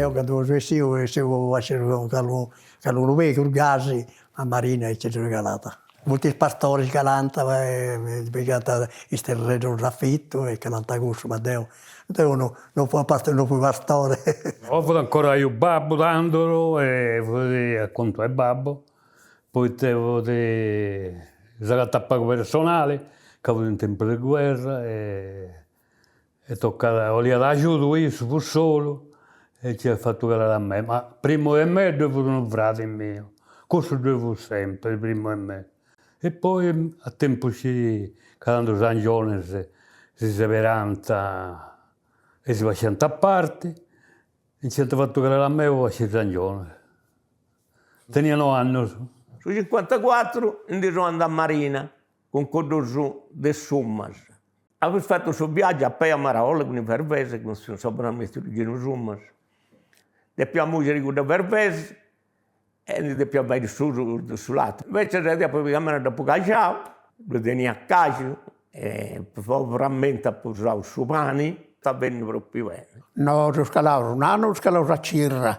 Deu candu seu essiu, seu essiu cun calincunu pegus gasi, a Marina aici ddoi calat. Funt is pastoris calant e pigant is terrenus a fitu e calant cussu, ma deu deu no no fui no fui pastore. No fut ancora 'iu babbu tandus e fut a contu 'e babbu, poita fut s'agatat pagu personali, ca fut in tempus de guerra e E tocat, 'oliat agiudu issu, fut solu e nc'iat fatu calai a mei, ma primu de mei ddoi fut unu fradi miu, cussu ddoi fut sempri primu 'e mei. E poi a tempus chi, ca tandu is angionis si seberant e si fasciant a parti, nc'iant fatu calai a mei po pasci is angionis. Tenia no'annus. Su cincuantacuatru ndi seu andau a Marina cun cuddus de Sumas. Apu fatu su viaggiu a pei a marolla cun is berbeis, cun sa bon'anima 'e tziu Ginu Sumas. Depiaus mungiri cuddas berbeis e ndi depiaus fai su su lati. Invecias deu apu pigau meda dd'apu caxau, ddoi teniat caxu e po frammentu apu usau su pani, est benniu propriu beni. No, seus calaus, un'annu seus calaus a Cirra,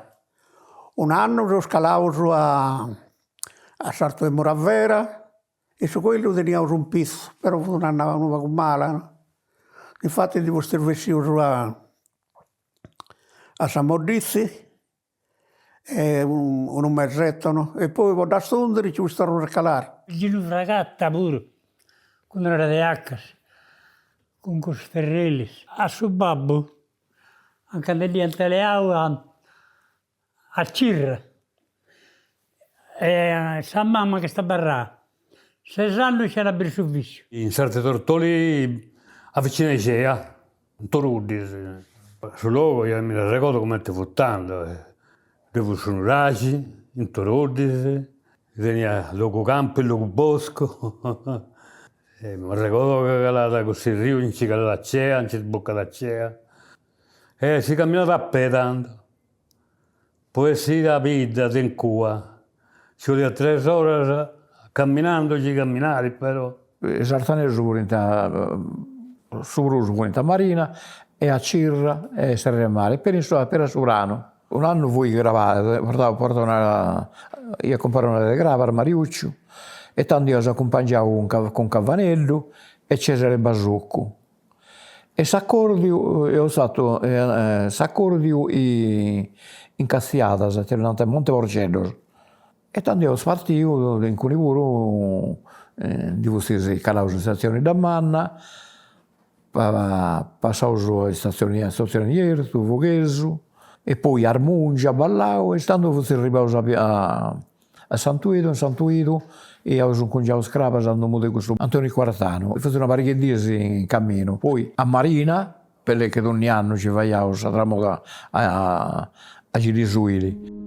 un'annu seus calaus a a sartu de Muravera E su coillu teniaus in pitzu, però fut un'annada unu pagu mala, infati ndi fustis bessius a a sa modditzi e unu mesetto no, e poi po dda stundiri nci fustis torraus a calai. Ginu Fragatta puru, cun d'una de 'accas, cun cussus ferrilis. A su babbu, a nca ndi dd'iant leau a a Cirra e sa mama ch'est abarrada ses annus chena biri su fillu. In sartu 'e Tortolì a vicinu 'e Cea, in Toruddis. Su logu gei mi dd'arregodu cumenti fut tando, ddoi fut su nuraxi in Toruddis, teniat logu campu e logu boscu e m'arregodu ca calat cussu riu nci calat a Cea, nci sbucat a Cea e si camminat a pei tando Po essiri a bidda de incua nci 'oliat tres oras camminandu chi camminari però. Is arthanesus furint su prus furint a Marina e a Cirra e Serra 'e Mari e peri peri a su pranu. Un'annu fui crabaiu, portau portau una iat comporau una de crabas Mariucciu e tandu iaus acumpangiau cun cun Cavaneddu e Cesare Basuccu E s'acordiu eus fatu s'acordiu in Castiadas, ita ddi nant Monte Porceddos, e tandu eus partiu de inguni puru ndi fustis calaus in istatzioni Biddamanna, passaus a istatzioni istatzioni Jerzu, Foghesu e poi Armungia, Ballau e tandu fustis arribaus a A Santu 'Idu, in Santu 'Idu iaus incungiau is crabas a domu de cussu Antoni Quartanu, fut una pariga 'e diis in caminu, poi a Marina, bell'e che donnia annu nci faiaus sa tramoda a Gilisuili.